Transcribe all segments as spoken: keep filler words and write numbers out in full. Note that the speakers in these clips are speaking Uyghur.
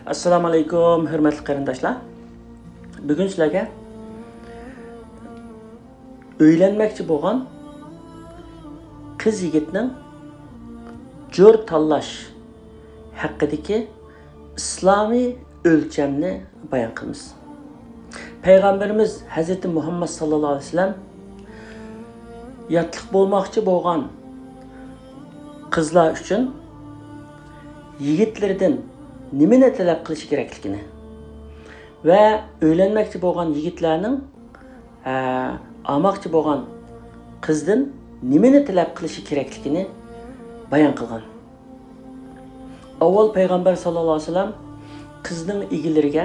ئەسسالامۇ ئەلەيكۇم، ھۆرمەتلىك قېرىنداشلار. بۈگۈن سىلەرگە ئۆيلەنمەكچى بولغان قىز يىگىتنىڭ جور تاللاش ھەققىدىكى ئىسلامىي ئۆلچەمنى بايان قىلىمىز. پەيغەمبىرىمىز ھەزرىتى مۇھەممەد ساللاللاھۇ ئەلەيھى ۋەسەللەم ياتلىق بولماقچى بولغان قىزلار ئۈچۈن يىگىتلىرىدىن نېمىنى تەلەپ قىلىشى كېرەكلىكىنى ۋە ئۆيلەنمەكچى بولغان يىگىتلەرنىڭ، ئە، ئالماقچى بولغان قىزدىن نېمىنى تەلەپ قىلىشى كېرەكلىكىنى بايان قىلغان. ئاۋۋال پەيغەمبەر ساللاللاھۇ ئەلەيھى ۋەسەللەم قىزنىڭ ئىگىلىرىگە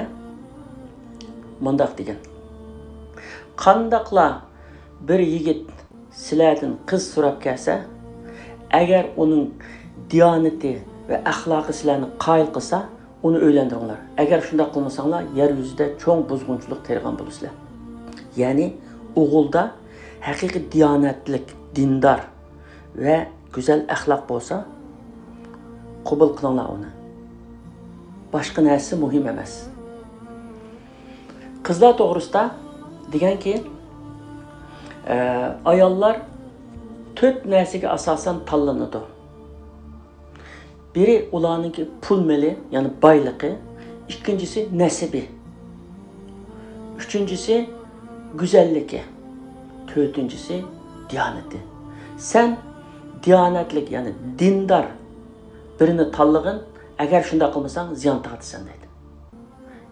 مۇنداق دېگەن: «قانداقلا بىر يىگىت سىلەردىن قىز سوراپ كەلسە، ئەگەر ئۇنىڭ دىيانىتى ۋە ئەخلاقى سىلەرنى قايىل قىلسا، ئۇنى ئۆيلەندۈرۈڭلار. ئەگەر شۇنداق قىلمىساڭلار، يەر يۈزىدە چوڭ بۇزغۇنچىلىق تېرىغان بولىسىلەر.» يەنى ئوغۇلدا ھەقىقىي دىيانەتلىك، دىندار ۋە گۈزەل ئەخلاق بولسا، قوبۇل قىلىڭلار ئۇنى. باشقا نەرسە مۇھىم ئەمەس. قىزلار توغرىسىدا دېگەنكى، ئە، ئاياللار تۆت نەرسىگە ئاساسەن تاللىنىدۇ. بىرى ئۇلارنىڭكى پۇل مېلى، يەنى بايلىقى. ئىككىنچىسى نەسىبى. ئۈچىنچىسى گۈزەللىكى. تۆتىنچىسى دىيانىتى. سەن دىيانەتلىك، يەنى دىندار بىرىنى تاللىغىن، ئەگەر شۇنداق قىلمىساڭ زىيان تارتىسەن دەيدۇ.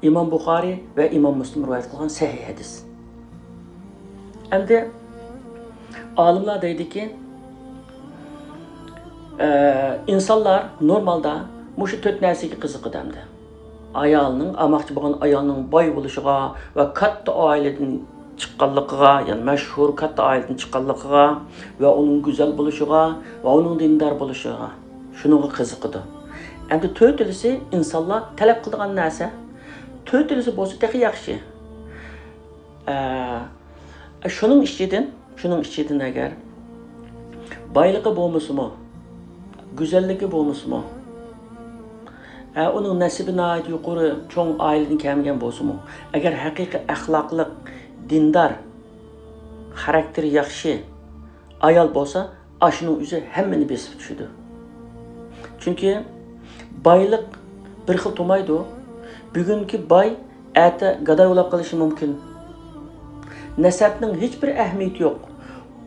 ئىمام بۇخارى ۋە ئىمام مۇسلىم رىۋايەت قىلغان سەھىھ ھەدىس. ئەمدى ئالىملار دەيدىكى، ئە، ئىنسانلار نورمالدا مۇشۇ تۆت نەرسىگە قىزىقىدۇ ئەمدى. ئايالنىڭ، ئالماقچى بولغان ئايالنىڭ باي بولۇشىغا ۋە كاتتا ئائىلىدىن چىققانلىقىغا، يەنى مەشھۇر كاتتا ئائىلىدىن چىققانلىقىغا ۋە ئۇنىڭ گۈزەل بولۇشىغا ۋە ئۇنىڭ دىندار بولۇشىغا، شۇنىڭغا قىزىقىدۇ. ئەمدى تۆتىلىسى ئىنسانلار تەلەپ قىلىدىغان نەرسە. تۆتىلىسى بولسا تېخى ياخشى. ئە، شۇنىڭ ئىچىدىن، شۇنىڭ ئىچىدىن ئەگەر بايلىقى بولمىسىمۇ، گۈزەللىكى بولمىسىمۇ، ئە، ئۇنىڭ نەسىبى ناھايىتى يۇقىرى، چوڭ ئائىلىدىن كەلمىگەن بولسىمۇ، ئەگەر ھەقىقىي ئەخلاقلىق، دىندار، خاراكتېرى ياخشى ئايال بولسا، ئاشۇنىڭ ئۆزى ھەممىنى بېسىپ چۈشىدۇ. چۈنكى بايلىق بىر خىل تۇمايدۇ. بۈگۈنكى باي ئەتە گاداي بولاپ قېلىشى مۇمكىن. نەسەبنىڭ ھېچبىر ئەھمىيىتى يوق.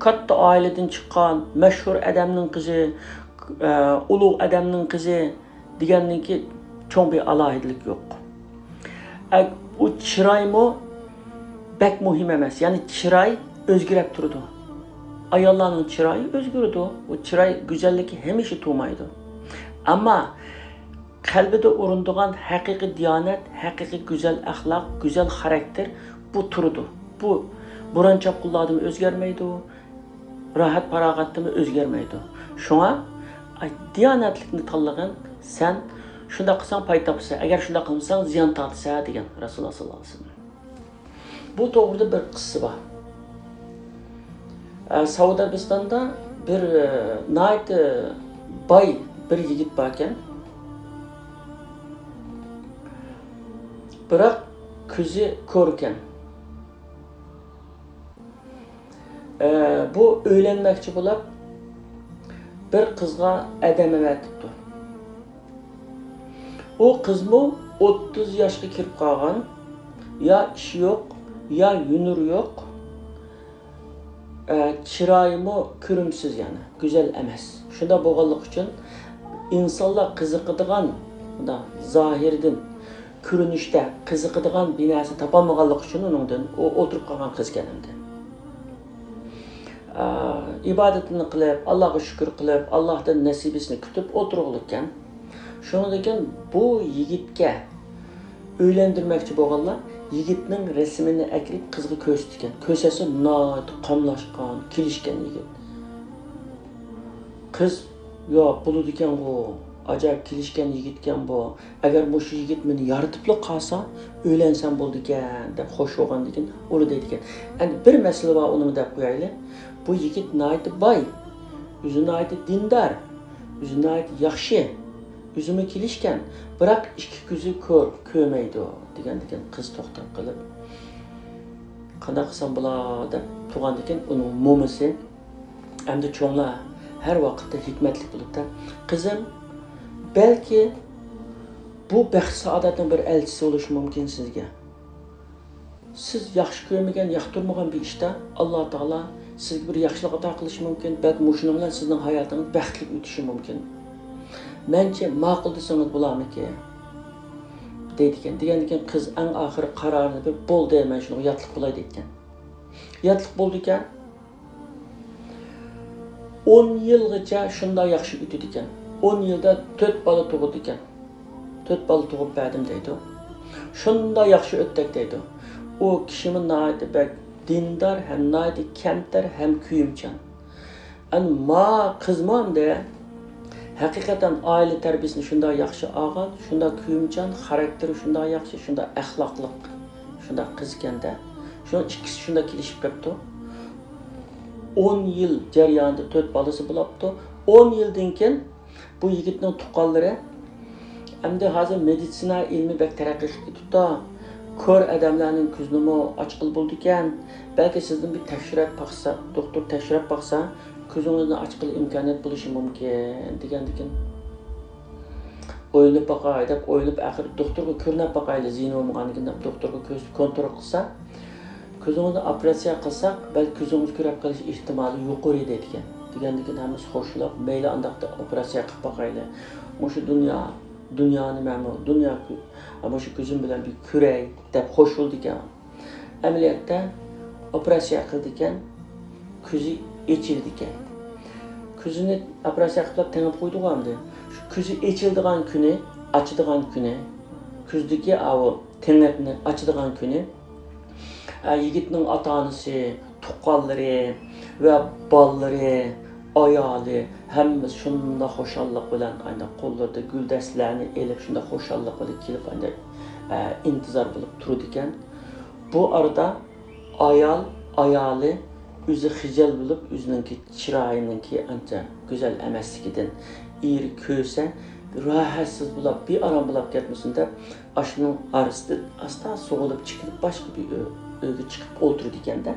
كاتتا ئائىلىدىن چىققان، مەشھۇر ئادەمنىڭ قىزى، ئە، ئۇلۇغ ئادەمنىڭ قىزى دېگەننىڭكى چوڭ بىر ئالاھىدىلىكى يوق. ئە، ئۇ چىرايمۇ بەك مۇھىم ئەمەس. يەنى چىراي ئۆزگىرەپ تۇرىدۇ. ئاياللارنىڭ چىرايى ئۆزگىرىدۇ. ئۇ چىراي گۈزەللىكى ھەمىشە تۇرمايدۇ. ئەمما قەلبىدە ئورۇندىغان ھەقىقىي دىيانەت، ھەقىقىي گۈزەل ئەخلاق، گۈزەل خاراكتېر، بۇ تۇرىدۇ. بۇ بوران-چاپقۇنلاردىمۇ ئۆزگەرمەيدۇ، راھەت-پاراغەتتىمۇ ئۆزگەرمەيدۇ. شۇڭا، ئاي، دىيانەتلىكنى تاللىغىن، سەن شۇنداق قىلساڭ پايدا تاپىسەن، ئەگەر شۇنداق قىلمىساڭ زىيان تارتىسەن، دېگەن رەسۇلۇللاھ ساللاللاھۇ ئەلەيھى ۋەسەللەم. بۇ توغرىدا بىر قىسسە بار. ئە، سەئۇدى ئەرەبىستاندا بىر، ئە، ناھايىتى باي بىر يىگىت باركەن. بىراق كۆزى كوركەن. ئە، بۇ ئۆيلەنمەكچى بولاپ، بىر قىزغا ئادەم ئەۋەتىپتۇ. ئۇ قىزمۇ ئوتتۇز ياشقا كىرىپ قالغان، يا ئىشى يوق، يا ھۈنىرى يوق، ئە، چىرايىمۇ كۆرۈمسىز، يەنى گۈزەل ئەمەس. شۇنداق بولغانلىقى ئۈچۈن ئىنسانلار قىزىقىدىغان، مۇنداق زاھىرىدىن، كۆرۈنۈشتە قىزىقىدىغان بىر نەرسە تاپالمىغانلىقى ئۈچۈن ئۇنىڭدىن، ئۇ ئولتۇرۇپ قالغان قىزكەن ئەمدى. ئە، ئىبادىتىنى قىلىپ، ئاللاغا شۈكۈر قىلىپ، ئاللاھتىن نەسىبىسىنى كۈتۈپ ئولتۇرغىلىككەن. شۇنىڭدىن كېيىن بۇ يىگىتكە ئۆيلەندۈرمەكچى بولغانلار يىگىتنىڭ رەسىمىنى ئەكىرىپ قىزغا كۆرسىتىدىكەن. كۆرسەتسە ناھايىتى قاملاشقان، كېلىشكەن يىگىت. قىز، يا، بولىدىكەنغۇ، ئاجايىپ كېلىشكەن يىگىتكەن بۇ. ئەگەر مۇشۇ يىگىت مېنى يارىتىپلا قالسا، ئۆيلەنسەم بولىدىكەن، دەپ خوش بولغاندىن كېيىن ئۇنى دەيدىكەن. ئەمدى بىر مەسىلە بار، ئۇنىمۇ دەپ قويايلى. بۇ يىگىت ناھايىتى باي، ئۆزى ناھايىتى دىندار، ئۆزى ناھايىتى ياخشى. ئۆزىمۇ كېلىشكەن، بىراق ئىككى كۆزى كۆر، كۆرمەيدۇ» دېگەندىكىن، قىز توختاپ قېلىپ، «قانداق قىلسام بولا؟» دەپ تۇرغاندىكىن، ئۇنىڭ مومىسى، ئەمدى چوڭلار ھەر ۋاقىتتا ھېكمەتلىك بولۇپتا، «قىزىم، بەلكى بۇ بەخت-سائادەتنىڭ بىر ئەلچىسى بولۇشى مۇمكىن سىزگە. سىز ياخشى كۆرمىگەن، ياقتۇرمىغان بىر ئىشتا ئاللا تائالا سىزگە بىر ياخشىلىق ئاتا قىلىشى مۇمكىن. بەلكى مۇشۇنىڭ بىلەن سىزنىڭ ھاياتىڭىز بەختلىك ئۆتۈشى مۇمكىن. مەنچە ماقۇل دېسىڭىز بولارمىكىن؟» دەيدىكەن. دېگەندىكىن، قىز ئەڭ ئاخىرى قارارىنى بېرىپ، «بولدى، مەن شۇنىڭغا ياتلىق بولاي» دەيدىكەن. ياتلىق بولىدىكەن. ئون يىلغىچە شۇنداق ياخشى ئۆتىدىكەن. ئون يىلدا تۆت بالا تۇغىدىكەن. «تۆت بالا تۇغۇپ بەردىم» دەيدۇ. «شۇنداق ياخشى ئۆتتۇق» دەيدۇ. ئۇ كىشىمۇ ناھايىتى بەك دىندار ھەم ناھايىتى كەمتەر ھەم كۆيۈمچان. ئەنە ما قىزمۇ ئەمدى ھەقىقەتەن ئائىلە تەربىيەسىنى شۇنداق ياخشى ئالغان، شۇنداق كۆيۈمچان، خاراكتېرى شۇنداق ياخشى، شۇنداق ئەخلاقلىق، شۇنداق قىز ئىكەندە. شۇنىڭ ئىككىسى شۇنداق كېلىشىپ كەپتۇ. ئون يىل جەريانىدا تۆت بالىسى بولاپتۇ. ئون يىلدىن كېيىن بۇ يىگىتنىڭ تۇغقانلىرى، ئەمدى ھازىر مېدىتسىنا ئىلمى بەك تەرەققىي قىلىپ كېتىپتۇ. كور ئادەملەرنىڭ كۆزىنىمۇ ئاچقىلى بولىدىكەن. بەلكى سىزدىن بىر تەكشۈرۈپ باقسا، دوختۇر تەكشۈرۈپ باقسا، كۆزىڭىزنى ئاچقىلى ئىمكانىيەت بولۇشى مۇمكىن، دېگەندىكىن، ئويلىنىپ باقاي دەپ ئويلىنىپ، ئاخىرى دوختۇرغا كۆرۈنۈپ باقايلى، زىيىنى بولمىغاندىكىن دەپ دوختۇرغا كۆز-، كونترول قىلسا، كۆزىڭىزنى ئوپېراتسىيە قىلساق، بەلكى كۆزىڭىز كۆرۈپ قېلىش ئېھتىمالى يۇقىرى دەيدىكەن. دېگەندىكىن ھەممىسى خوش بولۇپ، مەيلى ئانداقتا ئوپېراتسىيە قىلىپ باقايلى. مۇشۇ دۇنيا، دۇنيانى مەنمۇ، دۇنيا كۆ-، مۇشۇ كۆزۈم بىلەن بىر كۆرەي دەپ خوش بولىدىكەن. ئەمەلىيەتتە ئوپېراتسىيە قىلىدىكەن، كۆزى ئېچىلىدىكەن. كۆزىنى ئوپېراتسىيە قىلىپ تېڭىپ قويدىغۇ ئەمدى. شۇ كۆزى ئېچىلىدىغان كۈنى، ئاچىدىغان كۈنى، كۆزدىكى ئاۋۇ تېڭىقنى ئاچىدىغان كۈنى، ئە، يىگىتنىڭ ئاتا-ئانىسى، تۇغقانلىرى ۋە بالىلىرى، ئايالى، ھەممىسى شۇنداق خۇشاللىق بىلەن، ئانداق قوللىرىدا گۈلدەستىلەرنى ئېلىپ، شۇنداق خۇشاللىق بىلەن كېلىپ، ئانداق، ئە، ئىنتىزار بولۇپ تۇرىدىكەن. بۇ ئارىدا ئايال، ئايالى ئۆزى خىجىل بولۇپ، ئۆزىنىڭكى چىرايىنىڭكى ئانچە گۈزەل ئەمەسلىكىدىن، ئېرى كۆرسە، راھەتسىز بولاپ، بىئارام بولاپ كەتمىسۇن دەپ، ئاشۇنىڭ ئارىسىدىن ئاستا سوغۇلۇپ چىقىپ، باشقا بىر ئۆ-، ئۆيگە چىقىپ ئولتۇرىدىكەن-دە.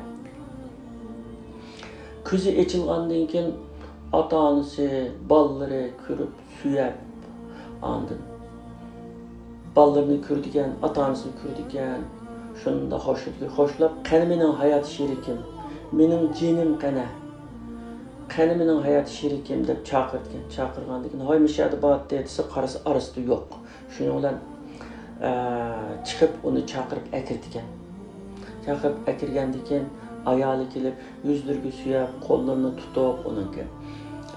كۆزى ئېچىلغاندىن كېيىن ئاتا-ئانىسى، بالىلىرى كۆرۈپ، سۆيۈپ، ئاندىن بالىلىرىنى كۆرىدىكەن، ئاتا-ئانىسىنى كۆرىدىكەن، شۇنداق خوش-، خوشلاپ، «قېنى مېنىڭ ھايات شېرىكىم، مېنىڭ جېنىم قېنى؟ قېنى مېنىڭ ھايات شېرىكىم؟» دەپ چاقىرىدىكەن. چاقىرغاندىن كېيىن، «ھاي، مۇشۇ يەردە بارتتى» دېسە، قارىسا ئارىسىدا يوق. شۇنىڭ بىلەن، ئە، چىقىپ ئۇنى چاقىرىپ ئەكىرىدىكەن. چاقىرىپ ئەكىرگەندىن كېيىن ئايالى كېلىپ، يۈزلىرىگە سۆيۈپ، قوللىرىنى تۇتۇپ، ئۇنىڭكى،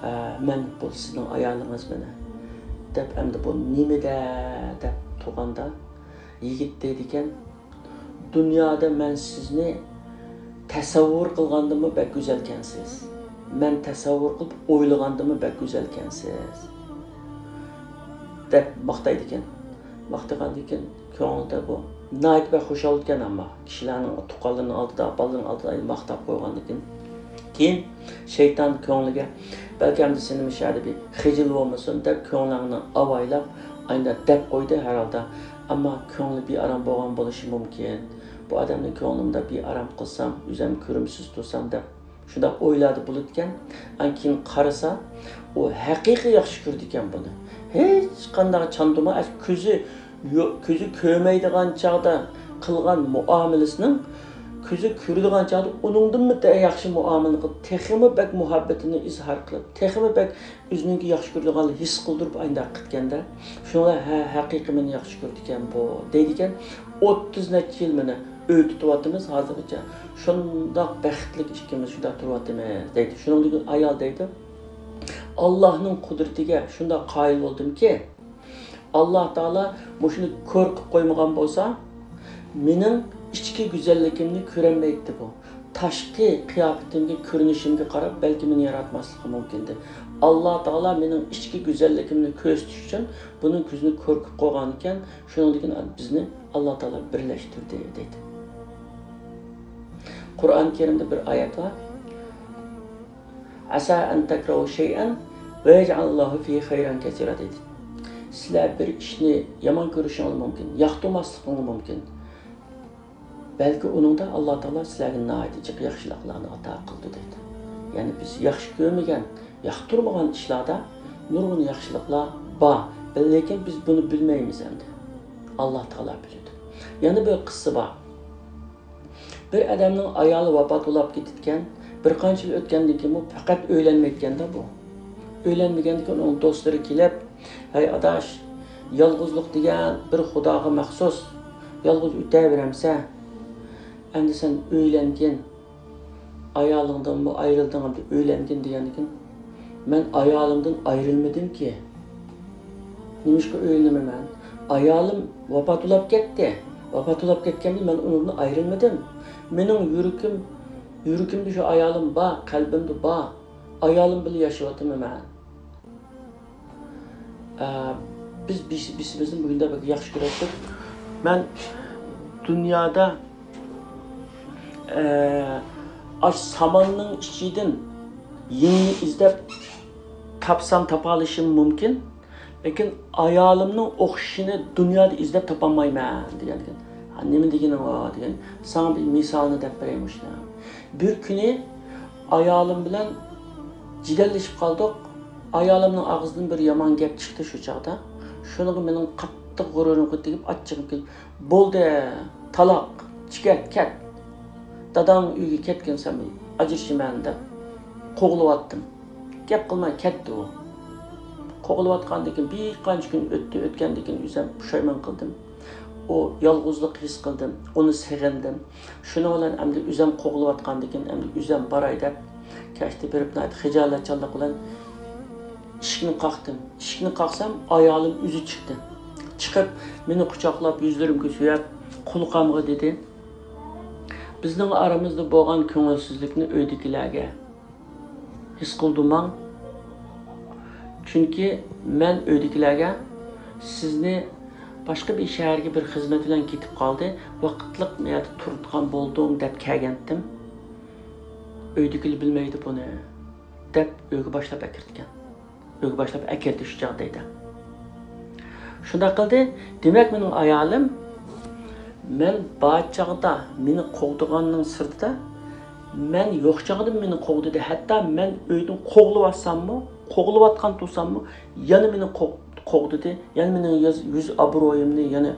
ئە، «مەن، بۇ سىزنىڭ ئايالىڭىز مانا» دەپ، «ئەمدى بۇ نېمىدە؟» دەپ تۇرغاندا، يىگىت دەيدىكەن، «دۇنيادا مەن سىزنى تەسەۋۋۇر قىلغاندىمۇ بەك گۈزەلكەنسىز. مەن تەسەۋۋۇر قىلىپ ئويلىغاندىمۇ بەك گۈزەلكەنسىز» دەپ ماختايدىكەن. ماختىغاندىن كېيىن كۆڭلىدە بۇ ناھايىتى بەك خۇشال ئىكەن، ئەمما كىشىلەرنىڭ، تۇغقانلىرىنىڭ ئالدىدا، بالىلىرىنىڭ ئالدىدا ماختاپ قويغاندىن كېيىن، كېيىن شەيتان كۆڭلىگە، «بەلكى ئەمدى سېنى مۇشۇ يەردە بىر خىجىل بولمىسۇن» دەپ، كۆڭلۈڭنى ئاۋايلاپ، ئاينى دەپ قويدى ھەر ھالدا. ئەمما كۆڭلى بىئارام بولغان بولۇشى مۇمكىن. «بۇ ئادەمنى كۆڭلۈمدە بىئارام قىلسام، ئۆزۈم كۆرۈمسىز تۇرسام» دەپ، شۇنداق ئويلاردا بولىدىكەن. ئاندىن كېيىن قارىسا، ئۇ ھەقىقىي ياخشى كۆرىدىكەن بۇنى. ھېچقانداق چاندىمۇ، ئەس-، كۆزى يو-، كۆزى كۆرمەيدىغان چاغدا قىلغان مۇئامىلىسىنىڭ، كۆزى كۆرىدىغان چاغدا ئۇنىڭدىنمۇ تە-، ياخشى مۇئامىلە قىلىپ، تېخىمۇ بەك مۇھەببىتىنى ئىزھار قىلىپ، تېخىمۇ بەك ئۆزىنىڭكى ياخشى كۆرىدىغانلىقىنى ھېس قىلدۇرۇپ ئاينداق قىپتىكەن-دە. شۇنىڭ بىلەن، «ھە، ھەقىقىي مېنى ياخشى كۆرىدىكەن بۇ» دەيدىكەن. ئوتتۇز نەچچە يىل مانا ئۆي تۇتۇۋاتىمىز ھازىرغىچە. شۇنداق بەختلىك ئىككىمىز شۇنداق تۇرۇۋاتىمىز دەيدۇ. شۇنىڭدىن كېيىن ئايال دەيدۇ، «ئاللاھنىڭ قۇدرىتىگە شۇنداق قايىل بولدۇمكى، ئاللا تائالا مۇشۇنى كور قىلىپ قويمىغان بولسا، مېنىڭ ئىچكى گۈزەللىكىمنى كۆرەلمەيتتى بۇ. تاشقى قىياپىتىمگە، كۆرۈنۈشۈمگە قاراپ، بەلكى مېنى ياراتماسلىقى مۇمكىن ئىدى. ئاللا تائالا مېنىڭ ئىچكى گۈزەللىكىمنى كۆرسىتىش ئۈچۈن بۇنىڭ كۆزىنى كور قىلىپ قويغانىكەن، شۇنىڭدىن كېيىن بىزنى ئاللا تائالا بىرلەشتۈردى» دەيدۇ. قۇرئان كەرىمدە بىر ئايەت بار. «ئەسا ئەن تەكرەھۇ شەيئەن ۋە يەجئەلاللاھۇ فىھى خەيرەن كەسىرا» دەيدۇ. سىلەر بىر ئىشنى يامان كۆرۈشۈڭلار مۇمكىن، ياقتۇرماسلىقىڭلار مۇمكىن. بەلكى ئۇنىڭدا ئاللا تائالا سىلەرگە ناھايىتى جىق ياخشىلىقلارنى ئاتا قىلىدۇ دەيدۇ. يەنى بىز ياخشى كۆرمىگەن، ياقتۇرمىغان ئىشلاردا نۇرغۇن ياخشىلىقلار بار. لېكىن بىز بۇنى بىلمەيمىز ئەمدى. ئاللا تائالا بىلىدۇ. يەنە بىر قىسسە بار. بىر ئادەمنىڭ ئايالى ۋاپات بولاپ كېتىدىكەن. بىر قانچە يىل ئۆتكەندىن كېيىن ئۇ پەقەت ئۆيلەنمەيدىكەن-دە بۇ. ئۆيلەنمىگەندىن كېيىن ئۇنىڭ دوستلىرى كېلىپ، «ھەي ئاداش، يالغۇزلۇق دېگەن بىر خۇداغا مەخسۇس. يالغۇز ئۆتەۋېرەمسەن. ئەمدى سەن ئۆيلەنگىن. ئايالىڭدىنمۇ ئايرىلدىڭ، ئەمدى ئۆيلەنگىن» دېگەندىكىن، مەن ئايالىمدىن ئايرىلمىدىمكى. نېمىشقا ئۆيلىنىمەن؟ ئايالىم ۋاپات بولاپ كەتتى. ۋاپات بولاپ كەتكەندىن مەن ئۇنىڭدىن ئايرىلمىدىم. مېنىڭ يۈرىكىم، يۈرىكىمدە شۇ ئايالىم بار، قەلبىمدە بار. ئايالىم بىلەن ياشاۋاتىمەن مەن. ئە، بىز بىس-، بىسىمىزنى بۈگۈندە بەك ياخشى كۆرەتتۇق. مەن دۇنيادا، ئە، ئاش ساماننىڭ ئىچىدىن يىڭنە ئىزدەپ تاپسام تاپالىشىم مۇمكىن. لېكىن ئايالىمنىڭ ئوخشىشىنى دۇنيادا ئىزدەپ تاپالمايمەن دېگەنكەن. «ھە، نېمە دېگىنىڭ ئۇ؟» دېگەن. ساڭا بىر مىسالنى دەپ بېرەي مۇشۇنى. بىر كۈنى ئايالىم بىلەن جېدەللىشىپ قالدۇق. ئايالىمنىڭ ئاغزىدىن بىر يامان گەپ چىقتى شۇ چاغدا. شۇنىڭغا مېنىڭ قاتتىق غۇرۇرۇمغا تېگىپ، ئاچچىقىم كېلىپ، «بولدى، تالاق، چىكەت، كەت. داداڭ ئۆيىگە كەتكىن سەن، ئاجرىشىمەن» دەپ قوغلىۋەتتىم. گەپ قىلماي كەتتى ئۇ. قوغلىۋاتقاندىن كېيىن بىر قانچە كۈن ئۆتتى، ئۆتكەندىن كېيىن ئۆزۈم پۇشايمان قىلدىم. ئۇ يالغۇزلۇق ھېس قىلدىم، ئۇنى سېغىندىم. شۇنىڭ بىلەن ئەمدى ئۆزۈم قوغلىۋاتقاندىن كېيىن ئەمدى ئۆزۈم باراي دەپ كەچتە بېرىپ ناھايىتى خىجالەتچانلىق بىلەن ئىشىكنى قاقتىم. ئىشىكنى قاقسام ئايالىم ئۆزى چىقتى. چىقىپ مېنى قۇچاقلاپ يۈزلىرىمگە سۆيەپ قۇلىقىمغا دېدى، «بىزنىڭ ئارىمىزدا بولغان كۆڭۈلسىزلىكنى ئۆيدىكىلەرگە ھېس قىلدۇرماڭ. چۈنكى مەن ئۆيدىكىلەرگە سىزنى باشقا بىر شەھەرگە بىر خىزمەت بىلەن كېتىپ قالدى، ۋاقىتلىق مۇ يەردە تۇرىدىغان بولدۇم دەپ كەلگەنتىم. ئۆيدىكىلەر بىلمەيدۇ بۇنى» دەپ ئۆيگە باشلاپ ئەكىرىدىكەن. ئۆيگە باشلاپ ئەكىردى شۇ چاغدا دەيدۇ. شۇنداق قىلدى. دېمەك، مېنىڭ ئايالىم مەن بار چاغدا مېنى قوغدىغاننىڭ سىرتىدا، مەن يوق چاغدا مېنى قوغدىدى. ھەتتا مەن ئۆيدىن قوغلىۋاتساممۇ، قوغلىۋاتقان تۇرساممۇ، يەنە مېنى قوغ-، قوغدىدى. يەنە مېنىڭ يۈز، يۈز ئابرۇيۇمنى يەنە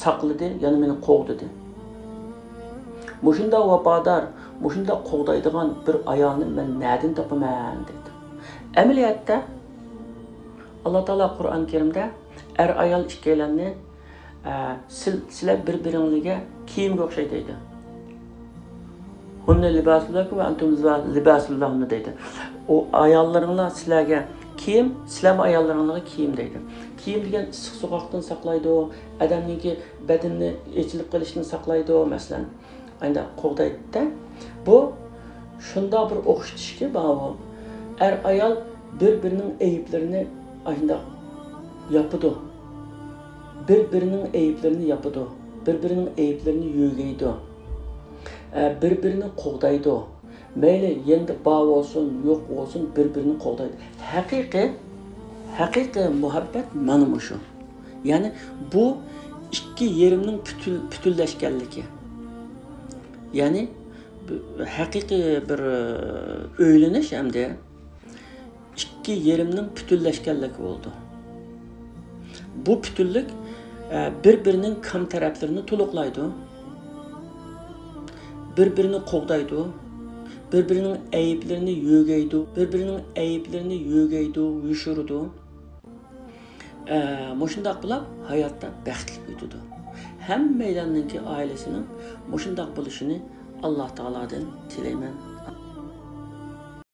ساقلىدى، يەنە مېنى قوغدىدى. مۇشۇنداق ۋاپادار، مۇشۇنداق قوغدايدىغان بىر ئايالنى مەن نەدىن تاپىمەن دەيدۇ. ئەمەلىيەتتە، ئاللا تائالا قۇرئان كەرىمدە ئەر ئايال ئىككىيلەننى، ئە، سىل-، سىلەر بىر-بىرىڭلارگە كىيىمگە ئوخشاي دەيدۇ. «ھۇننە لىباسۇن لەكۇم ۋە ئەنتۇم لىباسۇن لەھۇننە» دەيدۇ. ئۇ ئاياللىرىڭلار سىلەرگە كىيىم، سىلەرمۇ ئاياللىرىڭلارغا كىيىم دەيدۇ. كىيىم دېگەن ئىسسىق سوغۇقتىن ساقلايدۇ، ئادەمنىڭكى بەدىنىنى ئېچىلىپ قېلىشتىن ساقلايدۇ، مەسىلەن. ئاينداق قوغدايدۇ-دە. بۇ شۇنداق بىر ئوخشىتىشكى بار بۇ. ئەر ئايال بىر-بىرىنىڭ ئەيىبلىرىنى ئاينداق ياپىدۇ. بىر-بىرىنىڭ ئەيىبلىرىنى ياپىدۇ. بىر-بىرىنىڭ ئەيىبلىرىنى يۆگەيدۇ. ئە، بىر-بىرىنى قوغدايدۇ. مەيلى يېنىدا بار بولسۇن، يوق بولسۇن، بىر-بىرىنى قوغدايدۇ. ھەقىقىي، ھەقىقىي مۇھەببەت مانا مۇشۇ. يەنى بۇ ئىككى يېرىمنىڭ پۈتۈن-، پۈتۈنلەشكەنلىكى. يەنى بۇ ھەقىقىي بىر، ئۆيلىنىش ئەمدى ئىككى يېرىمنىڭ پۈتۈنلەشكەنلىكى بولىدۇ. بۇ پۈتۈنلۈك، ئە، بىر-بىرىنىڭ كام تەرەپلىرىنى تولۇقلايدۇ. بىر-بىرىنى قوغدايدۇ. بىر-بىرىنىڭ ئەيىبلىرىنى يۆگەيدۇ. بىر-بىرىنىڭ ئەيىبلىرىنى يۆگەيدۇ، يوشۇرىدۇ. ئە، مۇشۇنداق بولۇپ ھاياتتا بەختلىك ئۆتىدۇ. ھەممەيلەننىڭكى ئائىلىسىنىڭ مۇشۇنداق بولۇشىنى ئاللا تائالادىن تىلەيمەن.